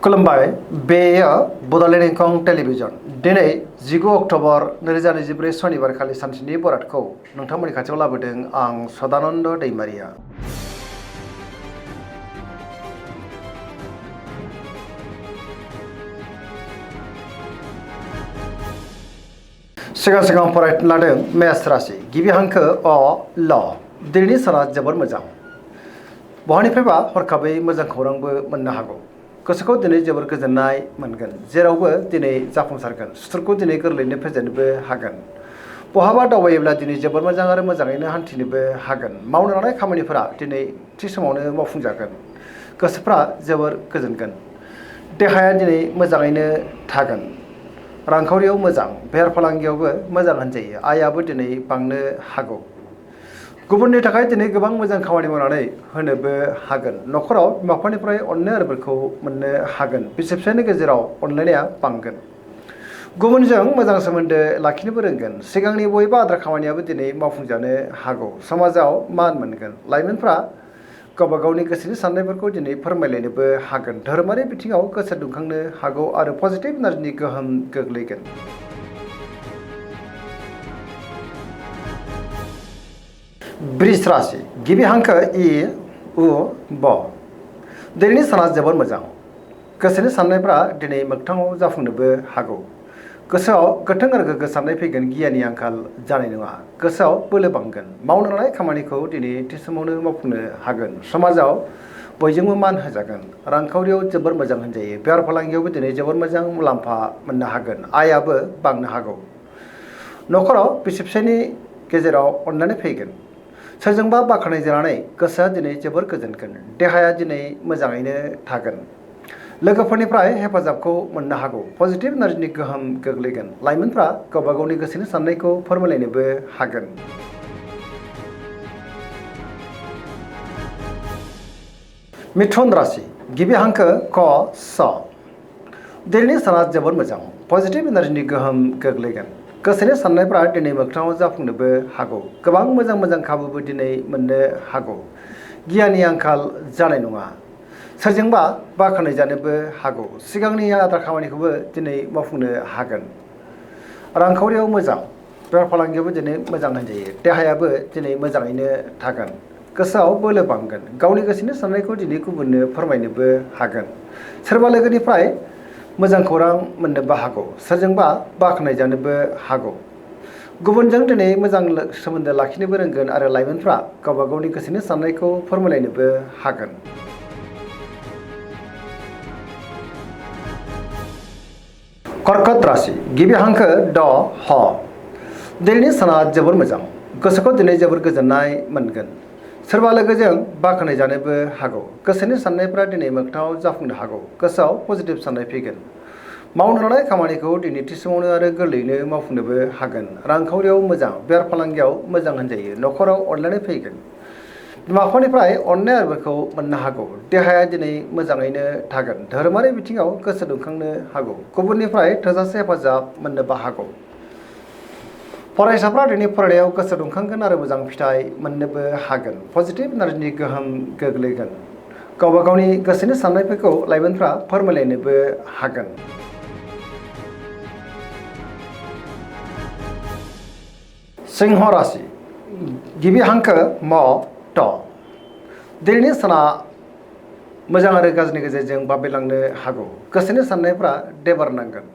खुलुमबाय बेयो बड'लेण्ड इंखं टेलिभिजन दिनै 19 अक्ट'बर 2024 शनिबार खालि सानसेनि बरादखौ नोंथांमोननि खाथियाव लाबोदों आं सदानन्द दैमारिया। सिगां फरायनो लादों मेष राशि गिबि हांखो अ ल दिनैनि साना जोबोर मोजां। बहानिफ्रायबा हरखाबै मोजां खौरांबो मोननो हागौ। गोसोखौ दिनै जोबोर गोजोननाय मोनगोन। जेरावबो दिनै जाफुंसारगोन। सुथुरखौ दिनै गोरलैयैनो फेजेननोबो हागोन। बहाबा दावबायोब्ला दिनै जोबोर मोजां आरो मोजाङैनो हान्थिनोबो हागोन। मावनो लानाय खामानिफोरा दिनै थि समावनो मावफुंजागोन। गोसोफ्रा जोबोर गोजोनगोन। देहाया दिनै मोजाङैनो थागोन। रांखावरियाव मोजां, बेफार फालांगियावबो मोजां होनजायो। आयाबो दिनै बांनो हागौ। गुबुननि थाखाय दिनै गोबां मोजां खामानि मावनानै होनोबो हागोन। न'खराव बिमा बिफानिफ्राय अननाय आरो बोरखौ मोननो हागोन। बिसि फिसायनि गेजेराव अनलायनाया बांगोन। गुबुनजों मोजां सोमोन्दो लाखिनोबो रोंगोन। सिगांनि बबेबा आद्रा खामानियाबो दिनै मावफुंजानो हागौ। समाजाव मान मोनगोन। लाइमोनफ्रा गावबा गावनि गोसोनि साननायफोरखौ दिनै फोरमायलायनोबो हागोन। धोरोमारि बिथिङाव गोसो दुंखांनो हागौ आरो पजिटिभ एनार्जिनि गोहोम गोग्लैगोन। वृष राशि गिबि हांखो इ उ ब दिनैनि साना जोबोर मोजां। गोसोनि साननायफ्रा दिनै मोगथाङाव जाफुंनोबो हागौ। गोसोआव गोथों आरो गोग्गो साननाय फैगोन। गियाननि आंखाल जानाय नङा। गोसोआव बोलो बांगोन। मावनो लानाय खामानिखौ दिनै थि समावनो मावफुंनो हागोन। समाजाव बयजोंबो मान होजागोन। रांखावरियाव जोबोर मोजां होनजायो। बेफार फालांगियावबो दिनै जोबोर मोजां मुलाम्फा मोननो हागोन। आयाबो बांनो हागौ। न'खराव बिसि फिसायनि गेजेराव अननानै फैगोन। सोरजोंबा बाख्नाय जानानै गोसोआ दिनै जोबोर गोजोनगोन। देहाया दिनै मोजाङैनो थागोन। लोगोफोरनिफ्राय हेफाजाबखौ मोननो हागौ। पजिटिभ एनार्जिनि गोहोम गोग्लैगोन। लाइमोनफ्रा गावबा गावनि गोसोनि साननायखौ फोरमायलायनोबो हागोन। मिथुन राशि गिबि हांखो क स दिनैनि साना जोबोर मोजां। पजिटिभ एनार्जिनि गोहोम गोग्लैगोन। गोसोनि साननायफ्रा दिनै मोगथाङाव जाफुंनोबो हागौ। गोबां मोजां खाबुबो दिनै मोननो हागौ। गियाननि आंखाल जानाय नङा। सोरजोंबा बाख्नाय जानोबो हागौ। सिगांनि आद्रा खामानिखौबो दिनै मावफुंनो हागोन। रांखावरियाव मोजां, बेफार फालांगियावबो दिनै मोजां होनजायो। देहायाबो दिनै मोजाङैनो थागोन। गोसोआव बोलो बांगोन। गावनि गोसोनि साननायखौ दिनै गुबुननो फोरमायनोबो हागोन। सोरबा लोगोनिफ्राय मोजां खौरां मोननोबो हागौ। सोरजोंबा बाख्नाय जानोबो हागौ। गुबुनजों दिनै मोजां सोमोन्दो लाखिनोबो रोंगोन आरो लाइमोनफ्रा गावबा गावनि गोसोनि साननायखौ फोरमायलायनोबो हागोन। कर्कट राशि गिबि हांखो ड ह दिनैनि साना जोबोर मोजां। गोसोखौ दिनै जोबोर गोजोननाय मोनगोन। सोरबा लोगोजों बाख्नाय जानोबो हागौ। गोसोनि साननायफ्रा दिनै मोगथाङाव जाफुंनो हागौ। गोसोआव पजिटिभ साननाय फैगोन। मावनो लानाय खामानिखौ दिनै थि समावनो आरो गोरलैयैनो मावफुंनोबो हागोन। रांखावरियाव मोजां, बेफार फालांगियाव मोजां होनजायो। न'खराव अनलायनाय फैगोन। बिमा बिफानिफ्राय अननाय आरो बोरखौ मोननो हागौ। देहाया दिनै मोजाङैनो थागोन। धोरोमारि बिथिङाव गोसो दुंखांनो हागौ। गुबुननिफ्राय थोजासे हेफाजाब मोननोबो हागौ। फरायसाफ्रा दिनै फरायनायाव गोसो दुंखांगोन आरो मोजां फिथाइ मोननोबो हागोन। पजिटिभ एनार्जिनि गोहोम गोग्लैगोन। गावबा गावनि गोसोनि साननायफोरखौ लाइमोनफ्रा फोरमायलायनोबो हागोन। सिंह राशि गिबि हांखो म ट दिनैनि साना मोजां आरो गाज्रिनि गेजेरजों बाबेलांनो हागौ। गोसोनि साननायफ्रा देबारनांगोन।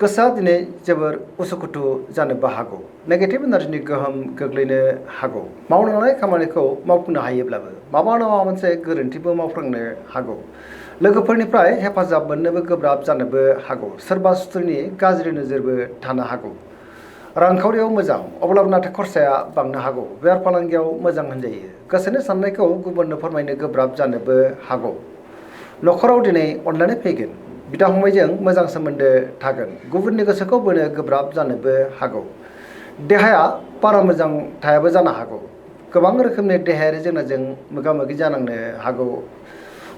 गोसोआ दिनै जोबोर उसुखुथु जानोबो हागौ। नेगेटिभ एनार्जिनि गोहोम गोग्लैनो हागौ। मावनो लानाय खामानिखौ मावफुंनो हायोब्लाबो माबा नङा मोनसे गोरोन्थिबो मावफ्लांनो हागौ। लोगोफोरनिफ्राय हेफाजाब मोननोबो गोब्राब जानोबो हागौ। सोरबा सुथुरनि गाज्रि नोजोरबो थानो हागौ। रांखावरियाव मोजां, अब्लाबो नाथाय खरसाया बांनो हागौ। बेफार फालांगियाव मोजां होनजायो। गोसोनि साननायखौ गुबुननो फोरमायनो गोब्राब जानोबो हागौ। न'खराव दिनै अनलायनाय फैगोन। बिदा फंबायजों मोजां सोमोन्दो थागोन। गुबुननि गोसोखौ बोनो गोब्राब जानोबो हागौ। देहाया बारा मोजां थायाबो जानो हागौ। गोबां रोखोमनि देहायारि जेंनाजों मोगा मोगि जानांनो हागौ।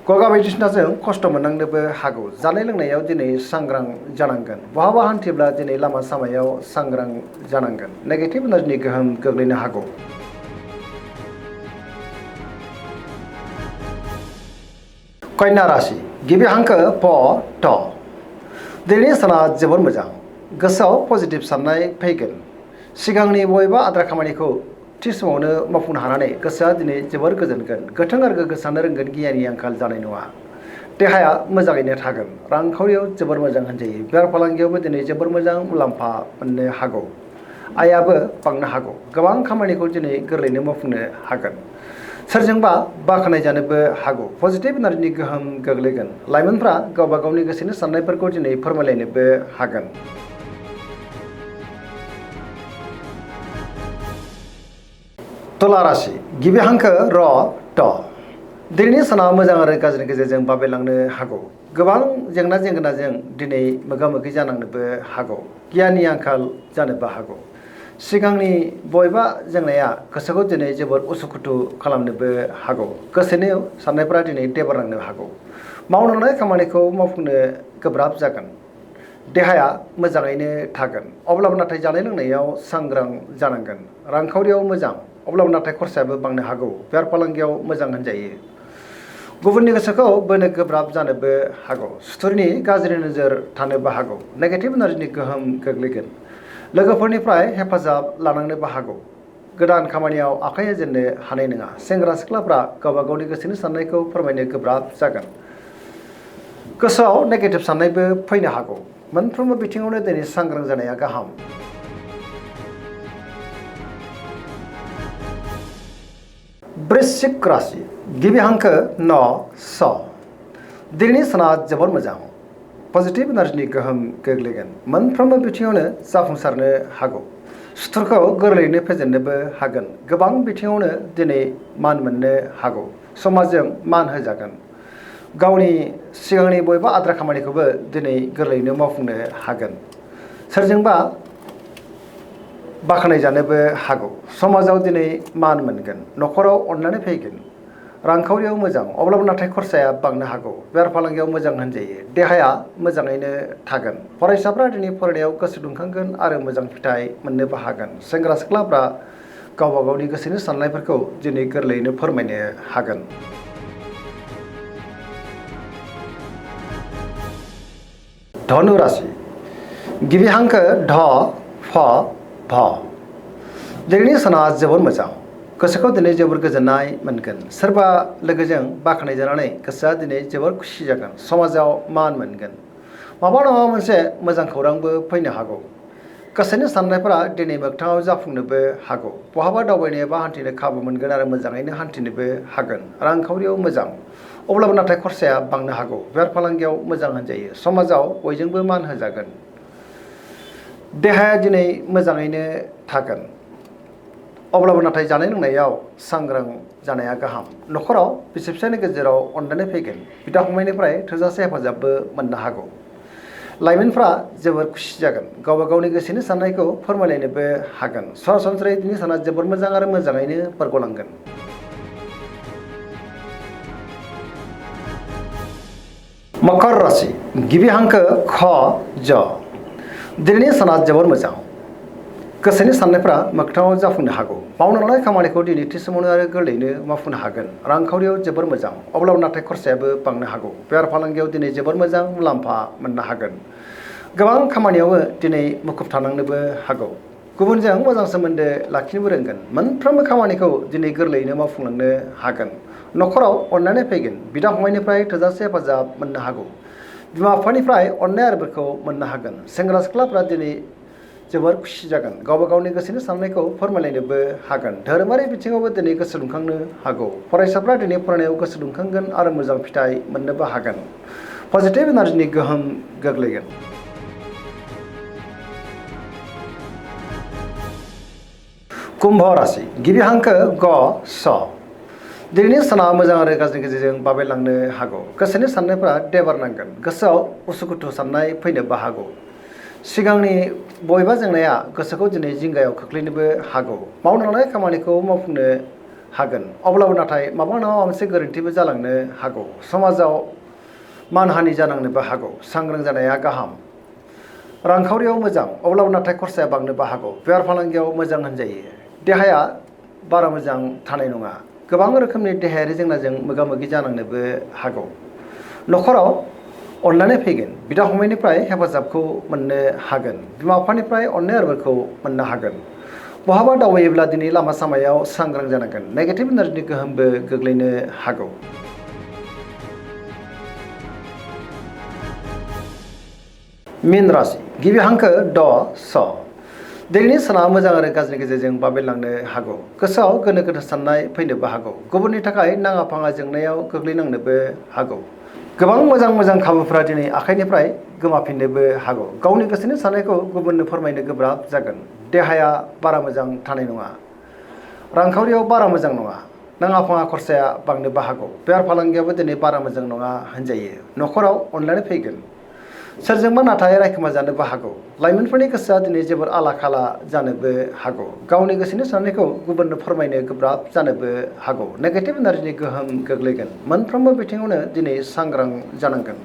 गगा बायदिसिनाजों खस्थ' मोननांनोबो हागौ। जानाय लोंनायाव दिनै सांग्रां जानांगोन। बहाबा हान्थिब्ला दिनै लामा सामायाव सांग्रां जानांगोन। नेगेटिभ एनार्जिनि गोहोम गोग्लैनो हागौ। कन्या राशि गिबि हांखो प ट दिनैनि साना जोबोर मोजां गोसोआव पजिटिभ साननाय फैगोन सिगांनि बबेबा आद्रा खामानिखौ थि समावनो मावफुंनो हानानै गोसोआ दिनै जोबोर गोजोनगोन गोथों आरो गोग्गो साननो रोंगोन गियाननि आंखाल जानाय नङा देहाया मोजाङैनो थागोन रांखावरियाव जोबोर मोजां होनजायो बेफार फालांगियावबो दिनै जोबोर मोजां मुलाम्फा मोननो हागौ आयाबो बांनो हागौ गोबां खामानिखौ दिनै गोरलैयैनो मावफुंनो हागोन सोरजोंबा बाख्नाय जानोबो हागौ पजिटिभ एनार्जिनि गोहोम गोग्लैगोन लाइमोनफ्रा गावबा गावनि गोसोनि साननायफोरखौ दिनै फोरमायलायनोबो हागोन तुला राशि गिबि हांखो र ट दिनैनि साना मोजां आरो गाज्रिनि गेजेरजों बाबेलांनो हागौ गोबां जेंना जेंगोनाजों दिनै मोगा मोगि जानांनोबो हागौ गियाननि आंखाल जानोबो हागौ सिगांनि बबेबा जेंनाया गोसोखौ दिनै जोबोर उसुखुथु खालामनोबो हागौ गोसोनि साननायफोरा दिनै देबारनांनो हागौ मावनो लानाय खामानिखौ मावफुंनो गोब्राब जागोन देहाया मोजाङैनो थागोन अब्लाबो नाथाय जानाय लोंनायाव सांग्रां जानांगोन रांखावरियाव मोजां अब्लाबो नाथाय खरसायाबो बांनो हागौ बेफार फालांगियाव मोजां होनजायो गुबुननि गोसोखौ बोनो गोब्राब जानोबो हागौ सुथुरनि गाज्रि नोजोर थानोबो हागौ नेगेटिभ एनार्जिनि गोहोम गोग्लैगोन लोगोफोरनिफ्राय हेफाजाब लानांनोबो हागौ गोदान खामानियाव आखाइ होजेननो हानाय नङा सेंग्रा सिख्लाफ्रा गावबा गावनि गोसोनि साननायखौ फोरमायनो गोब्राब जागोन गोसोआव नेगेटिभ साननायबो फैनो हागौ मोनफ्रोमबो बिथिङावनो दिनै सांग्रां जानाया गाहाम वृश्चिक राशि गिबि हांखो न स दिनैनि साना जोबोर मोजां पजिटिभ एनार्जिनि गोहोम गोग्लैगोन मोनफ्रोमबो बिथिङावनो जाफुंसारनो हागौ सुथुरखौ गोरलैयैनो फेजेननोबो हागोन गोबां बिथिङावनो दिनै मान मोननो हागौ समाजजों मान होजागोन गावनि सिगांनि बबेबा आद्रा खामानिखौबो दिनै गोरलैयैनो मावफुंनो हागोन सोरजोंबा बाख्नाय जानोबो हागौ समाजाव दिनै मान मोनगोन न'खराव अननानै फैगोन रांखावरियाव मोजां अब्लाबो नाथाय खरसाया बांनो हागौ बेफार फालांगियाव मोजां होनजायो देहाया मोजाङैनो थागोन फरायसाफ्रा दिनै फरायनायाव गोसो दुंखांगोन आरो मोजां फिथाइ मोननोबो हागोन सेंग्रा सिख्लाफ्रा गावबा गावनि गोसोनि साननायफोरखौ दिनै गोरलैयैनो फोरमायनो हागोन धनु राशि गिबि हांखो ढ फ भ दिनैनि साना जोबोर मोजां गोसोखौ दिनै जोबोर गोजोननाय मोनगोन सोरबा लोगोजों बाख्नाय जानानै गोसोआ दिनै जोबोर खुसि जागोन समाजाव मान मोनगोन माबा नङा मोनसे मोजां खौरांबो फैनो हागौ गोसोनि साननायफोरा दिनै मोगथाङाव जाफुंनोबो हागौ बहाबा दावबायनो एबा हान्थिनो खाबु मोनगोन आरो मोजाङैनो हान्थिनोबो हागोन रांखावरियाव मोजां अब्लाबो नाथाय खरसाया बांनो हागौ बेफार फालांगियाव मोजां होनजायो समाजाव बयजोंबो मान होजागोन देहाया दिनै मोजाङैनो थागोन अब्लाबो नाथाय जानाय लोंनायाव सांग्रां जानाया गाहाम न'खराव बिसि फिसायनि गेजेराव अनलायनाय फैगोन बिदा फंबायनिफ्राय थोजासे हेफाजाबबो मोननो हागौ लाइमोनफ्रा जोबोर खुसि जागोन गावबा गावनि गोसोनि साननायखौ फोरमायलायनोबो हागोन सरासनस्रायै दिनै साना जोबोर मोजां आरो मोजाङैनो बारग'लांगोन मकर राशि गिबि हांखो ख ज दिनैनि साना जोबोर मोजां गोसोनि साननायफ्रा मोगथाङाव जाफुंनो हागौ मावनो लानाय खामानिखौ दिनै थि समावनो आरो गोरलैयैनो मावफुंनो हागोन रांखावरियाव जोबोर मोजां अब्लाबो नाथाय खरसायाबो बांनो हागौ बेफार फालांगियाव दिनै जोबोर मोजां मुलाम्फा मोननो हागोन गोबां खामानियावबो दिनै मुखुब थानांनोबो हागौ गुबुनजों मोजां सोमोन्दो लाखिनोबो रोंगोन मोनफ्रोमबो खामानिखौ दिनै गोरलैयैनो मावफुंलांनो हागोन न'खराव अननानै फैगोन बिदा फंबायनिफ्राय थोजासे हेफाजाब मोननो हागौ बिमा बिफानिफ्राय अननाय आरो बोरखौ मोननो हागोन सेंग्रा सिख्लाफ्रा दिनै जोबोर खुसि जागोन गावबा गावनि गोसोनि साननायखौ फोरमायलायनोबो हागोन धोरोमारि बिथिङावबो दिनै गोसो दुंखांनो हागौ फरायसाफ्रा दिनै फरायनायाव गोसो दुंखांगोन आरो मोजां फिथाइ मोननोबो हागोन पजिटिभ एनार्जिनि गोहोम गोग्लैगोन कुम्भ राशि गिबि हांखो ग स दिनैनि साना मोजां आरो गाज्रिनि गेजेरजों बाबेलांनो हागौ गोसोनि साननायफ्रा देबारनांगोन गोसोआव उसुखुथु साननाय फैनोबो हागौ सिगांनि बबेबा जेंनाया गोसोखौ दिनै जिंगायाव खोख्लैनोबो हागौ मावनो लानाय खामानिखौ मावफुंनो हागोन अब्लाबो नाथाय माबा नङा माबा मोनसे गोरोन्थिबो जालांनो हागौ समाजाव मानहानि जानांनोबो हागौ सांग्रां जानाया गाहाम रांखावरियाव मोजां अब्लाबो नाथाय खरसाया बांनोबो हागौ बेफार फालांगियाव मोजां होनजायो देहाया बारा मोजां थानाय नङा गोबां रोखोमनि देहायारि जेंनाजों मोगा मोगि जानांनोबो हागौ न'खराव अननानै फैगोन, बिदा फंबायनिफ्राय हेफाजाबखौ मोननो हागोन, बिमा बिफानिफ्राय अननाय आरो बोरखौ मोननो हागोन। बहाबा दावबायोब्ला दिनै लामा सामायाव सांग्रां जानांगोन, नेगेटिभ एनार्जिनि गोहोमबो गोग्लैनो हागौ। मीन राशि गिबि हांखो ड स। दिनैनि साना मोजां आरो गाज्रिनि गेजेरजों बाबेनलांनो हागौ। गोसोआव गोनो गोथो साननाय फैनोबो हागौ। गुबुननि थाखाय नाङा फाङा जेंनायाव गोग्लैनांनोबो हागौ। गोबां मोजां खाबुफोरा दिनै आखाइनिफ्राय गोमाफिननोबो हागौ। गावनि गोसोनि साननायखौ गुबुननो फोरमायनो गोब्राब जागोन। देहाया बारा मोजां थानाय नङा। रांखावरियाव बारा मोजां नङा। नाङा फाङा खरसाया बांनोबो हागौ। बेफार फालांगियाबो दिनै बारा मोजां नङा होनजायो। न'खराव अनलायनाय फैगोन। सोरजोंबा नाथाय रायखोमा जानोबो हागौ। लाइमोनफोरनि गोसोआ दिनै जोबोर आला खाला जानोबो हागौ। गावनि गोसोनि साननायखौ गुबुननो फोरमायनो गोब्राब जानोबो हागौ। नेगेटिभ एनार्जिनि गोहोम गोग्लैगोन। मोनफ्रोमबो बिथिङावनो दिनै सांग्रां जानांगोन।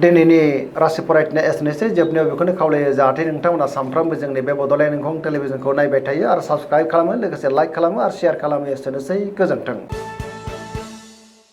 दिनैनि राशि फरायथिनाय एसेनोसै। जोबनायाव बेखौनो खावलायो जाहाथे नोंथांमोना सानफ्रामबो जोंनि बे बड'लेण्ड इंखं टेलिभिजनखौ नायबाय थायो आरो साबस्क्राइब खालामो, लोगोसे लाइक खालामो आरो शेयार खालामो। एसेनोसै, गोजोन्थों।